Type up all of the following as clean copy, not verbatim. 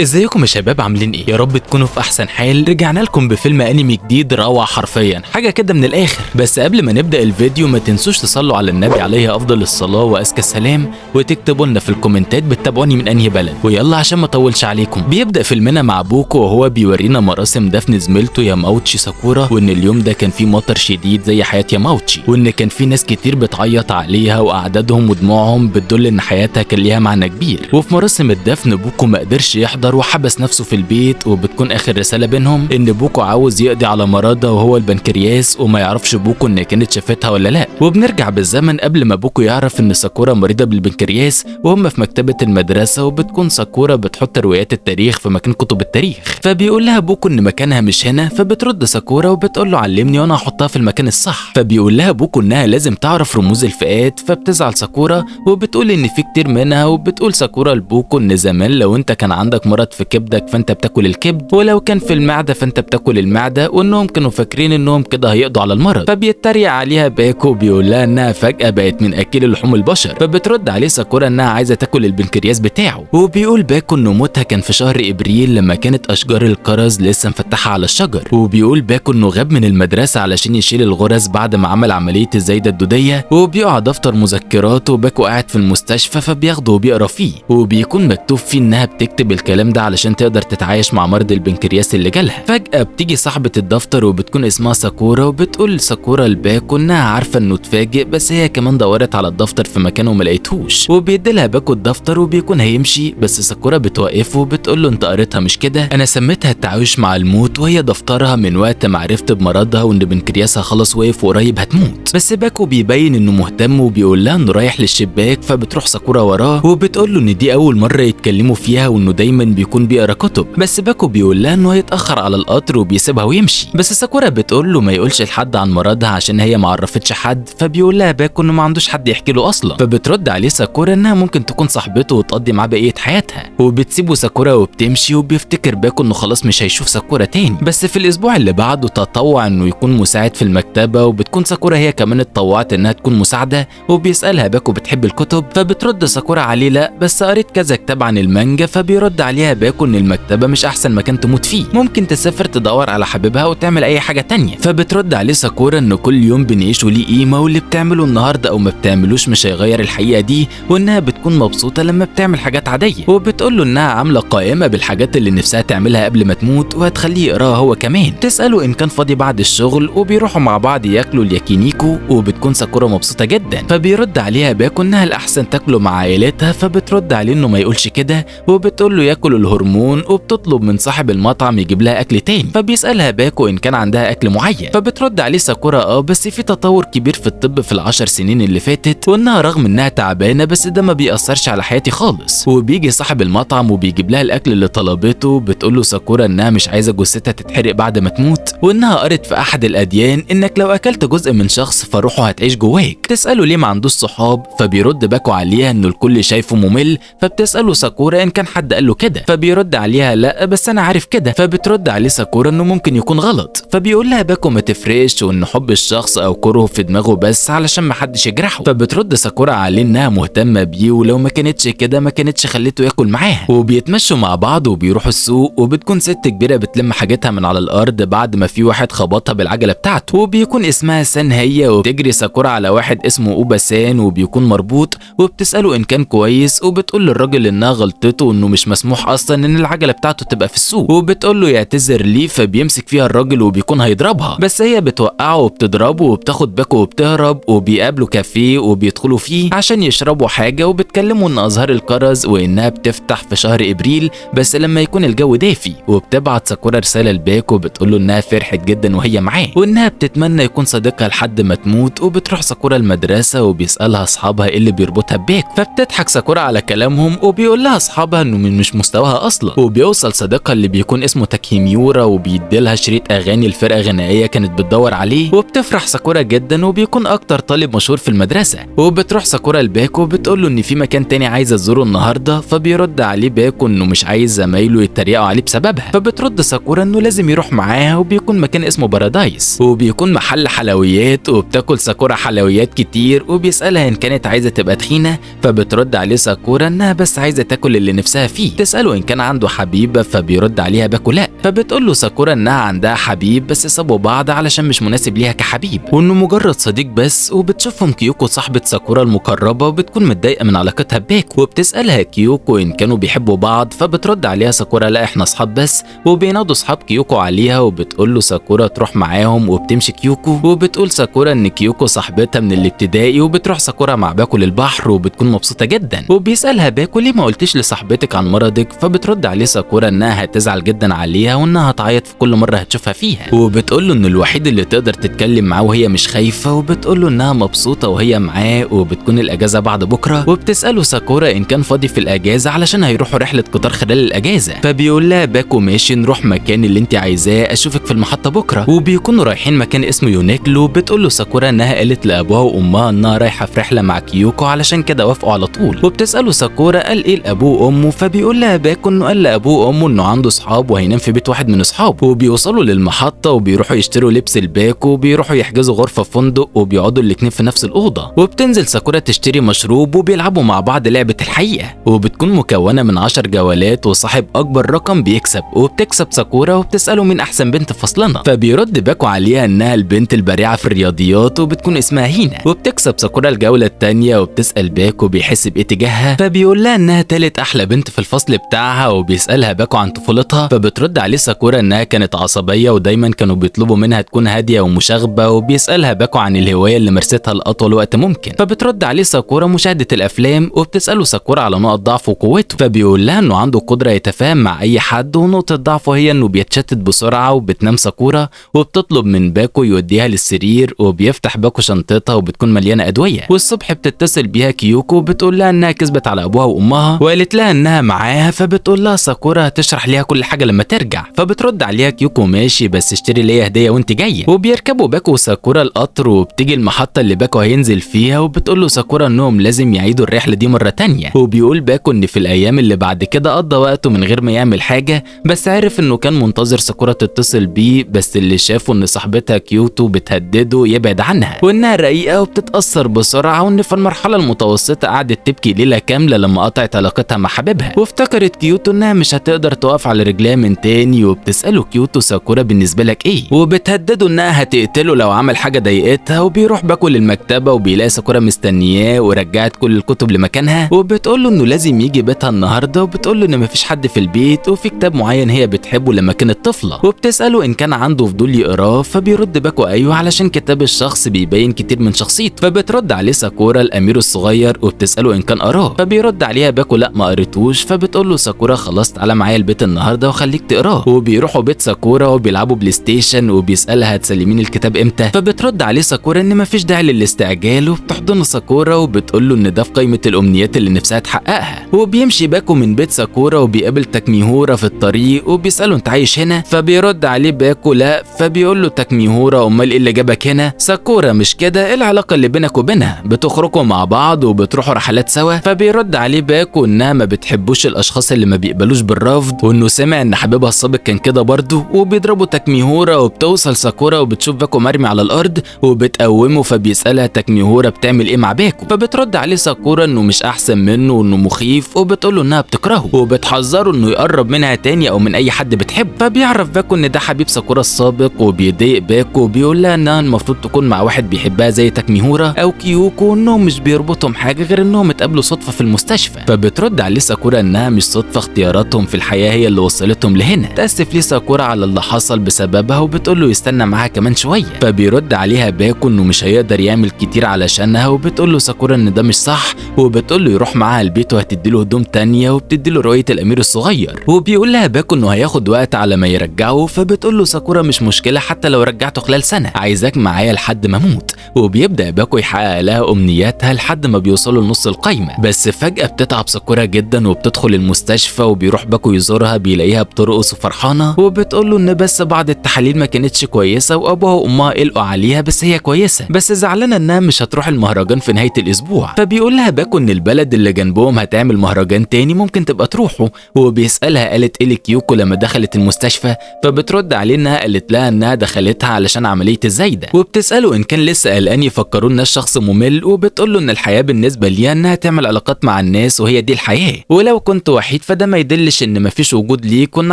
ازيكم يا شباب، عاملين ايه؟ يا رب تكونوا في احسن حال. رجعنا لكم بفيلم انمي جديد روعه، حرفيا حاجة كده من الاخر. بس قبل ما نبدا الفيديو ما تنسوش تصلوا على النبي عليه افضل الصلاة وازكى السلام، وتكتبوا لنا في الكومنتات بتتابعوني من انهي بلد. ويلا عشان ما اطولش عليكم، بيبدا فيلمنا مع بوكو وهو بيورينا مراسم دفن زميلته ياماوتشي ساكورا، وان اليوم ده كان فيه مطر شديد زي حياة ياماوتشي، وان كان فيه ناس كتير بتعيط عليها واعدادهم ودموعهم بتدل ان حياتها كان ليها معنى كبير. وفي مراسم الدفن بوكو ما قدرش يحضر وحبس نفسه في البيت، وبتكون اخر رسالة بينهم ان بوكو عاوز يقضي على مرضها وهو البنكرياس، وما يعرفش بوكو ان كانت شافتها ولا لا. وبنرجع بالزمن قبل ما بوكو يعرف ان ساكورا مريضه بالبنكرياس، وهم في مكتبه المدرسة، وبتكون ساكورا بتحط روايات التاريخ في مكان كتب التاريخ، فبيقول لها بوكو ان مكانها مش هنا. فبترد ساكورا وبتقول له علمني وانا هحطها في المكان الصح. فبيقول لها بوكو انها لازم تعرف رموز الفئات، فبتزعل ساكورا وبتقول ان في كتير منها. وبتقول ساكورا لبوكو ان زمان لو انت كان عندك مرض في كبدك فانت بتاكل الكبد، ولو كان في المعدة فانت بتاكل المعدة، وانهم كانوا فاكرين انهم كده هيقضوا على المرض. فبيتريق عليها باكو وبيقول لها انها فجاة بقت من اكل لحوم البشر. فبترد عليه ساكورا انها عايزه تاكل البنكرياس بتاعه. وبيقول باكو ان موتها كان في شهر ابريل لما كانت اشجار الكرز لسه مفتحة على الشجر. وبيقول باكو انه غاب من المدرسة علشان يشيل الغرز بعد ما عمل عملية الزايدة الدوديه، وبيقع دفتر مذكراته وباكو قاعد في المستشفى فبياخده وبيقرا فيه، وبيكون مكتوب فيه انها بتكتب الكلام ده علشان تقدر تتعايش مع مرض البنكرياس اللي جالها. فجأة بتيجي صاحبة الدفتر وبتكون اسمها ساكورا، وبتقول ساكورا لباكو انها عارفة انه اتفاجئ، بس هي كمان دورت على الدفتر في مكانه وما لقيتهوش. وبيديلها باكو الدفتر وبيكون هيمشي، بس ساكورا بتوقفه وبتقول له انت قريتها مش كده؟ انا سميتها التعايش مع الموت، وهي دفترها من وقت ما عرفت بمرضها وان بنكرياسها خلاص وقف وقريب هتموت. بس باكو بيبين انه مهتم وبيقول لها انه رايح للشباك، فبتروح ساكورا وراه وبتقول له ان دي اول مرة يتكلموا فيها وانه دايما بيكون بيقرا كتب. بس باكو بيقول لها انه هيتاخر على القطر وبيسيبها ويمشي. بس ساكورا بتقول له ما يقولش لحد عن مرضها عشان هي ما عرفتش حد، فبيقول لها باكو انه ما عندوش حد يحكي له اصلا. فبترد عليه ساكورا انها ممكن تكون صاحبته وتقضي معاه بقية حياتها، وبتسيبه ساكورا وبتمشي. وبيفتكر باكو انه خلاص مش هيشوف ساكورا تاني. بس في الاسبوع اللي بعده تطوع انه يكون مساعد في المكتبة، وبتكون ساكورا هي كمان اتطوعت انها تكون مساعدة. وبيسالها باكو بتحب الكتب؟ فبترد ساكورا عليه لا، بس قريت كذا كتاب عن المانجا. فبيرد عليها باكو ان المكتبة مش احسن مكان تموت فيه، ممكن تسافر تدور على حبيبها وتعمل اي حاجة تانية. فبترد عليه ساكورا ان كل يوم بنعيشه ليه قيمة، واللي بتعمله النهارده او ما بتعملوش مش هيغير الحقيقة دي، وانها بتكون مبسوطة لما بتعمل حاجات عادية. وبتقول له انها عامله قائمة بالحاجات اللي نفسها تعملها قبل ما تموت وهتخليه يقراها هو كمان. تساله ان كان فاضي بعد الشغل، وبيروحوا مع بعض ياكلوا الياكينيكو، وبتكون ساكورا مبسوطة جدا. فبيرد عليها باكو انها الاحسن تاكله مع عائلتها، فبترد عليه انه ما يقولش كده، وبتقول له ياكل الهرمون، وبتطلب من صاحب المطعم يجيب لها اكل تاني. فبيسالها باكو ان كان عندها اكل معين، فبترد عليه ساكورا اه، بس في تطور كبير في الطب في ال10 سنين اللي فاتت، وانها رغم انها تعبانة بس ده ما بيأثرش على حياتي خالص. وبيجي صاحب المطعم وبيجيب لها الاكل اللي طلبته. بتقول له ساكورا انها مش عايزه جثتها تتحرق بعد ما تموت، وانها قرت في احد الاديان انك لو اكلت جزء من شخص فروحه هتعيش جواك. تساله ليه ما عندوش صحاب، فبيرد باكو عليها انه الكل شايفه ممل. فبتساله ساكورا ان كان حد قال له كده، فبيرد عليها لا بس انا عارف كده. فبترد عليه ساكورا انه ممكن يكون غلط، فبيقول لها باكو ما تفرقش، وان حب الشخص او كرهه في دماغه بس علشان ما حدش يجرحه. فبترد ساكورا عليه انها مهتمة بيه، ولو ما كانتش كده ما كانتش خليته ياكل معاها. وبيتمشوا مع بعض وبيروحوا السوق، وبتكون ست كبيرة بتلم حاجتها من على الارض بعد ما في واحد خبطها بالعجله بتاعته، وبيكون اسمها سان هي. وبتجري ساكورا على واحد اسمه اوبا سان وبيكون مربوط، وبتساله ان كان كويس، وبتقول للراجل انها غلطته وانه مش مسموح اصلا ان العجلة بتاعته تبقى في السوق، وبتقول له يعتذر ليه. فبيمسك فيها الراجل وبيكون هيضربها، بس هي بتوقعه وبتضربه وبتاخد باكو وبتهرب. وبيقابلوا كافيه وبيدخلوا فيه عشان يشربوا حاجة، وبتكلموا ان ازهار الكرز وانها بتفتح في شهر ابريل بس لما يكون الجو دافي. وبتبعت ساكورا رسالة لباكو بتقول له انها فرحت جدا وهي معاه، وانها بتتمنى يكون صديقها لحد ما تموت. وبتروح ساكورا المدرسة وبيسالها اصحابها ايه اللي بيربطها بباكو، فبتضحك ساكورا على كلامهم وبيقول لها اصحابها انه مش مستواها اصلا. وبيوصل صديقها اللي بيكون اسمه تاكيميورا وبيديلها شريط اغاني الفرقة غنائية كانت بتدور عليه، وبتفرح ساكورا جدا وبيكون اكتر طالب مشهور في المدرسة. وبتروح ساكورا لباكو وبتقول له ان في مكان تاني عايزه تزوره النهارده، فبيرد عليه باكو انه مش عايز زمايله يتريقوا عليه بسببها. فبترد ساكورا انه لازم يروح معاها، وبيكون وبيكون مكان اسمه بارادايس، وبيكون محل حلويات، وبتاكل ساكورا حلويات كتير، وبيسالها ان كانت عايزه تبقى تخينة، فبترد عليه ساكورا انها بس عايزه تاكل اللي نفسها فيه. تساله ان كان عنده حبيبه، فبيرد عليها باكو لا، فبتقول له ساكورا انها عندها حبيب بس سابوا بعض علشان مش مناسب ليها كحبيب، وانه مجرد صديق بس. وبتشوفهم كيوكو صاحبة ساكورا المقربة، وبتكون متضايقة من علاقتها بباكو، وبتسألها كيوكو ان كانوا بيحبوا بعض، فبترد عليها ساكورا لا احنا اصحاب بس. وبينادوا اصحاب كيوكو عليها، وبتقول له ساكورا تروح معاهم، وبتمشي كيوكو، وبتقول ساكورا ان كيوكو صاحبتها من الابتدائي، وبتروح ساكورا مع باكو للبحر، وبتكون مبسوطة جدا. وبيسألها باكو ليه ما قلتيش لصاحبتك عن مرضك، فبترد عليه ساكورا انها هتزعل جدا عليها وانها هتعيط في كل مرة هتشوفها فيها، وبتقول له ان الوحيد اللي تقدر تتكلم معاه وهي مش خايفة، وبتقول له انها مبسوطة وهي معاه، وبتكون الاجازة بعد بكره. وبتساله ساكورا ان كان فاضي في الاجازة علشان هيروحوا رحله قطار خلال الاجازة، فبيقول لها باكو ماشي نروح مكان اللي انت عايزاه، اشوفك في المحطة بكره. وبيكونوا رايحين مكان اسمه يونيكلو. بتقول له ساكورا انها قالت لابوها وامها انها رايحة في رحله مع كيوكو علشان كده وافقوا على طول. وبتساله ساكورا قال ايه لابوه وامه، فبيقول لها باكو انه قال لابوه وامه انه عنده اصحاب وهينام في بيت واحد من اصحابه. وبيوصلوا للمحطه وبيروحوا يشتروا لبس الباكو، وبيروحوا يحجزوا غرفة في فندق، وبيقعدوا الاثنين في نفس الاوضة. وبتنزل ساكورا تشتري مشروب، وبيلعبوا مع بعض لعبه الحقيقة، وبتكون مكونة من 10 جولات، وصاحب اكبر رقم بيكسب. وبتكسب ساكورا وبتساله مين احسن بنت في فصلنا، فبيرد باكو عليها انها البنت البريعه في الرياضيات وبتكون اسمها هينا. وبتكسب ساكورا الجولة الثانية، وبتسال باكو بيحس بايه تجاهها، فبيقول لها انها ثالث احلى بنت في الفصل بتاعها. وبيسالها باكو عن طفولتها، فبترد عليه ساكورا انها كانت عصبية ودايما كانوا بيطلبوا منها تكون هادية ومشاغبه. وبيسالها باكو عن الهواية اللي مارستها لاطول وقت ممكن، فبترد عليه ساكورا مشاهده الافلام. وبتساله ساكورا على نقط ضعفه وقوته، فبيقول لها انه عنده قدره يتفاهم مع اي حد، ونقطة ضعفه هي انه بيتشتت بسرعة. وبتنام ساكورا، وبتطلب من باكو يوديها للسرير، وبيفتح باكو شنطتها وبتكون مليانة ادوية. والصبح بتتصل بيها كيوكو وبتقول لها انها كذبت على ابوها وامها وقالت لها انها معاها، فبتقول لها ساكورا هتشرح ليها كل حاجة لما ترجع، فبترد عليها كيوكو ماشي بس اشتري ليا هديه وانت جاية. وبيركبوا باكو وساكورا القطر، وبتيجي المحطة اللي باكو هينزل فيها، وبتقول له ساكورا انهم لازم يعيدوا الرحلة دي مرة تانية. وبيقول باكو ان في الايام اللي بعد كده قضى وقته من غير ما يعمل حاجة، بس عرف انه كان منتظر ساكورا تتصل بيه، بس اللي شافه ان صاحبتها كيوتو بتهدده يبعد عنها، وانها رقيقه وبتتاثر بسرعة، وان في المرحلة المتوسطة قعدت تبكي ليلة كاملة لما قطعت علاقتها مع حبيبها. وافتكرت كيوتو انها مش هتقدر تقف على رجليها من تاني، وبتساله كيوتو ساكورا بالنسبة لك ايه، وبتهدده انها هتقتله لو عمل حاجة ضايقتها. وبيروح باكو للمكتبه وبيلاقي ساكورا مستنياه ورجعت كل الكتب لمكانها، وبتقول له انه لازم يجي بيتها النهارده، وبتقول له ان مفيش حد في البيت وفي كتاب معين هي بتحبه لما كانت طفله، وبتساله ان كان عنده فضول يقراه، فبيرد باكو ايوه علشان كتاب الشخص بيبين كتير من شخصيته. فبترد عليه ساكورا الامير الصغير وبتساله ان كان قراه، فبيرد عليها باكو لا ما قريتوش، فبتقول له ساكورا خلاص تعالى معايا البيت النهارده وخليك تقراه. وبيروحوا بيت ساكورا وبيلعبوا بلاي ستيشن، وبيسالها هتسلميني الكتاب امتى، فبترد عليه ساكورا ان مفيش داعي للاستعجال، وبتحضنه ساكورا وبتقول له ان ده في قائمة الامنيات اللي نفسها تحققها. وبيمشي باكو من بيت ساكورا وبيقابل تاكميهورا في الطريق، وبيساله انت عايش هنا، فبيرد عليه باكو لا، فبيقول له تاكميهورا امال ايه اللي جابك هنا؟ ساكورا مش كده، ايه العلاقة اللي بينك وبينها؟ بتخرجوا مع بعض وبتروحوا رحلات سوا؟ فبيرد عليه باكو انها ما بتحبوش الاشخاص اللي ما بيقبلوش بالرفض، وانه سمع ان حبيبها السابق كان كده برضه. وبيضربوا تاكميهورا، وبتوصل ساكورا وبتشوف باكو مرمي على الارض وبتقومه، فبيسالها تاكميهورا بتعمل ايه مع باكو، فبترد عليه ساكورا انه مش احسن منه وانه مخيف، وبتقول له انها بتكرهه وبتحذره انه يقرب منها تاني او من اي حد بتحبه. فبيعرف باكو ان ده حبيب ساكورا السابق، وبيضايق باكو وبيقول لها انها المفروض تكون مع واحد بيحبها زي تاكميهورا او كيوكو، انهم مش بيربطهم حاجة غير انهم اتقابلوا صدفة في المستشفى. فبترد عليه ساكورا انها مش صدفة، اختياراتهم في الحياة هي اللي وصلتهم لهنا. تأسف ليه ساكورا على اللي حصل بسببها وبتقول له يستنى معاها كمان شوية. فبيرد عليها باكو انه مش هيقدر يعمل كتير علشانها، وبتقول له ساكورا ان ده مش صح، وبتقول له يروح معاها البيت وهتدي له هدوم تانية، وبتدي له رؤية الامير الصغير. وبيقول لها باكو انه هياخد وقت على ما يرجعه، فبتقول له ساكورا مش مشكلة حتى لو رجعته خلال سنة، عايزاك معايا لحد ما اموت. وبيبدا باكو يحقق لها امنياتها لحد ما بيوصلوا لنص القايمة، بس فجاة بتتعب ساكورا جدا وبتدخل المستشفى. وبيروح باكو يزورها، بيلاقيها بترقص وفرحانه، وبتقول له ان بس بعض التحاليل ما كانتش كويسة وابوها وامها قلقوا عليها بس هي كويسة، بس زعلانة انها مش هتروح المهرجان في نهاية الاسبوع. فبيقول لها باكو ان البلد اللي جنبهم هتعمل مهرجان تاني ممكن تبقى تروحه. وبيسالها قالت ايه لكيوكو لما دخلت المستشفى، فبترد عليه انها انها قالت لها انها دخلتها علشان عملية الزايدة. وبتساله ان كان لسه قلقان يفكروا الناس شخص ممل، وبتقول له ان الحياة بالنسبة ليها انها تعمل علاقات مع الناس وهي دي الحياة، ولو كنت وحيد فده ما يدلش ان مفيش وجود ليك وان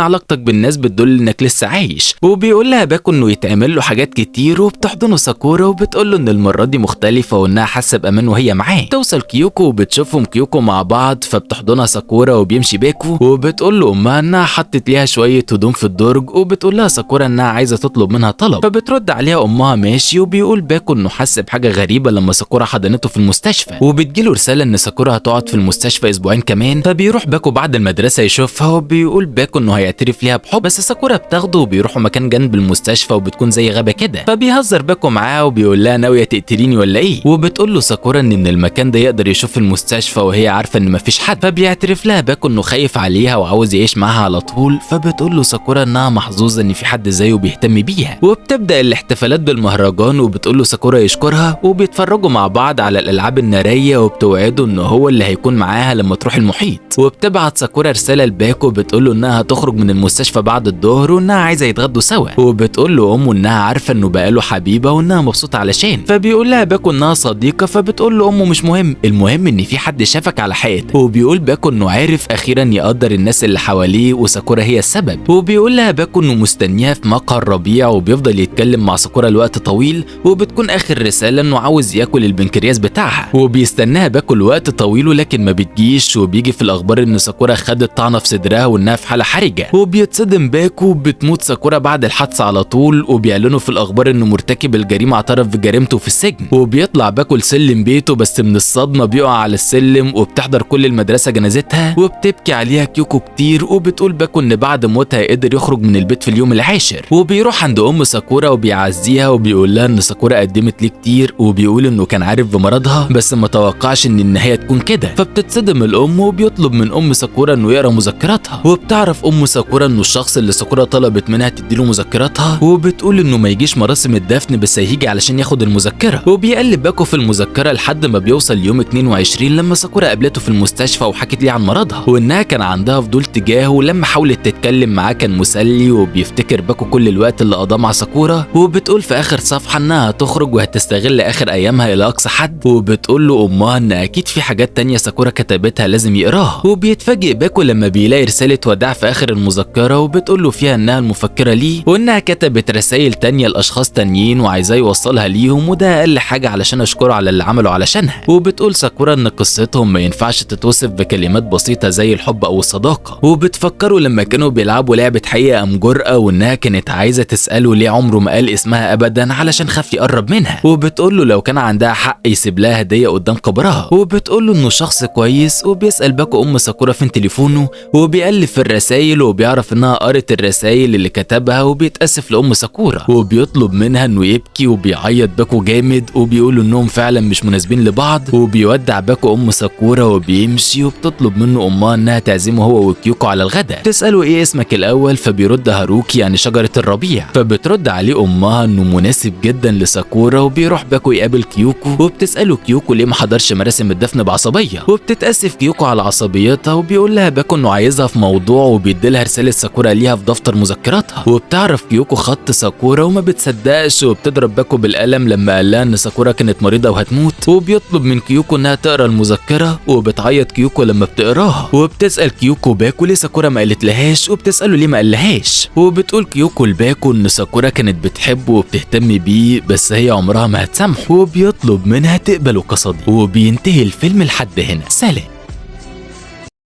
علاقتك بالناس بتدل انك لسه عايش. وبيقول لها باكو انه يتعمل له حاجات كتير، وبتحضنه ساكورا وبتقول له ان المرة دي مختلفة وانها حاسه بامان وهي معاه. توصل كيوكو وبتشوفهم كيوكو مع بعض، فبتحضنها ساكورا وبيمشي باكو، وبتقول له امها انها حطت ليها شوية هدوم في الدرج، وبتقول لها ساكورا انها عايزه تطلب منها طلب، فبترد عليها امها ماشي. وبيقول باكو انه حس بحاجة غريبة لما ساكورا حضنته في المستشفى، وبتجيله رسالة ان ساكورا هتقعد في المستشفى اسبوعين كمان، فبيروح باكو بعد المدرسة يشوفها، وبيقول باكو انه هيعترف ليها بحب، بس ساكورا بتاخده وبيروحوا مكان جنب المستشفى وبتكون زي غابه كده، فبيهزر باكو معاه وبيقول لها ناوية تقتليني ولا ايه، وبتقول له ساكورا ان من المكان ده يقدر يشوف المستشفى وهي عارفه ان مفيش حد، فبيعترف لها باكو انه خايف عليها وعاوز يعيش معاها على طول، فبتقول له ساكورا انها محظوظة ان في حد زيه بيهتم بيها. وبتبدا الاحتفالات بالمهرجان، وبتقول له ساكورا يشكرها، وبيتفرجوا مع بعض على الالعاب النارية، وبتوعده ان هو اللي هيكون معاها لما تروح المحيط. وبتبعت ساكورا رسالة لباكو بتقول له انها هتخرج من المستشفى بعد الظهر وانها عايزه يتغدوا سوا، وبتقول له امه انها عارفه انه بقاله حبيبه وانها مبسوطة علشان، فبيقول لها باكو انها صديقه، فبتقول له امه مش مهم، المهم ان في حد شافك على حقيقتك. وبيقول باكو انه عارف اخيرا يقدر الناس اللي حواليه وساكورا هي السبب. وبيقول لها باكو انه مستنيها في مقهى الربيع، وبيفضل يتكلم مع ساكورا لوقت طويل، وبتكون اخر رسالة انه عاوز ياكل البنكرياس بتاعها، وبيستناها باكو لوقت طويل ولكن ما بتجيش، وبيجي في الاخبار ان ساكورا خدت طعنه في صدرها وانها في حاله حرجه، وبيتصدم باكو وبتموت ساكورا بعد الحادثة على طول، وبيعلنوا في الاخبار انه مرتكب الجريمة اعترف بجريمته في السجن. وبيطلع باكو لسلم بيته، بس من الصدمة بيقع على السلم، وبتحضر كل المدرسة جنازتها، وبتبكي عليها كيوكو كتير، وبتقول باكو ان بعد موتها قدر يخرج من البيت في اليوم العاشر. وبيروح عند ام ساكورا وبيعزيها وبيقول لها ان ساكورا قدمت ليه كتير، وبيقول انه كان عارف بمرضها بس ما توقعش ان النهاية تكون كده، فبتتصدم الام وبيطلب من ام ساكورا انه يقرا مذكراتها. وبتعرف ام ساكورا انه الشخص اللي ساكورا طلبت منها تديله مذكراتها، وبتقول انه ما يجيش مراسم الدفن بس هيجي علشان ياخد المذكرة. وبيقلب باكو في المذكرة لحد ما بيوصل يوم 22 لما ساكورا قابلته في المستشفى وحكت ليه عن مرضها، وانها كان عندها فضول تجاهه، لما حاولت تتكلم معاه كان مسلي، وبيفتكر باكو كل الوقت اللي قضاه مع ساكورا. وبتقول في اخر صفحة انها هتخرج وهتستغل اخر ايامها الى اقصى حد، وبتقول له امها ان اكيد في حاجات تانية ساكورا كتبتها لازم يقراها. وبيتفاجئ باكو لما بيلاقي رسالة وداع في اخر المذكرة، وبتقول له فيها انها المفكره ليه، وانها كتبت رسائل تانية لاشخاص تانيين وعايزاه يوصلها ليهم، وده اقل حاجة علشان اشكره على اللي عمله علشانها. وبتقول ساكورا ان قصتهم ما ينفعش تتوصف بكلمات بسيطة زي الحب او الصداقة، وبتفكروا لما كانوا بيلعبوا لعبه حقيقة ام جرأه، وانها كانت عايزه تساله ليه عمره ما قال اسمها ابدا علشان خاف يقرب منها، وبتقول له لو كان عندها حق يسيب لها هديه قدام قبرها، وبتقول له انه شخص كويس. وبيسال باكو ام ساكورا فين تليفونه، وبيقلب في الرسائل وبيعرف انها قرت الرسائل اللي كتبها، وبيتاسف لام ساكورا وبيطلب منها انه يبكي، وبيعيط باكو جامد وبيقولوا انهم فعلا مش مناسبين لبعض. وبيودع باكو ام ساكورا وبيمشي، وبتطلب منه امها انها تعزمه هو وكيوكو على الغداء. تساله ايه اسمك الاول، فبيرد هاروكي يعني شجرة الربيع، فبترد عليه امها انه مناسب جدا لساكورا. وبيروح باكو يقابل كيوكو، وبتساله كيوكو ليه ما حضرش مراسم الدفن بعصبيه، وبتتاسف كيوكو على عصبيتها، وبيقول لها باكو انه عايزها في موضوع، وبيديلها رسالة ساكورا ليها في دفتر مذكراتها. وبتعرف كيوكو خط ساكورا وما بتصدقش، وبتضرب باكو بالقلم لما قال لها ان ساكورا كانت مريضه وهتموت. وبيطلب من كيوكو انها تقرا المذكرة، وبتعيط كيوكو لما بتقراها، وبتسال كيوكو باكو ليه ساكورا ما قالتلهاش، وبتساله ليه ما قالهاش، وبتقول كيوكو لباكو ان ساكورا كانت بتحبه وبتهتم بيه بس هي عمرها ما هتسامحه، وبيطلب منها تقبله كصديق. وبينتهي الفيلم لحد هنا. سلام.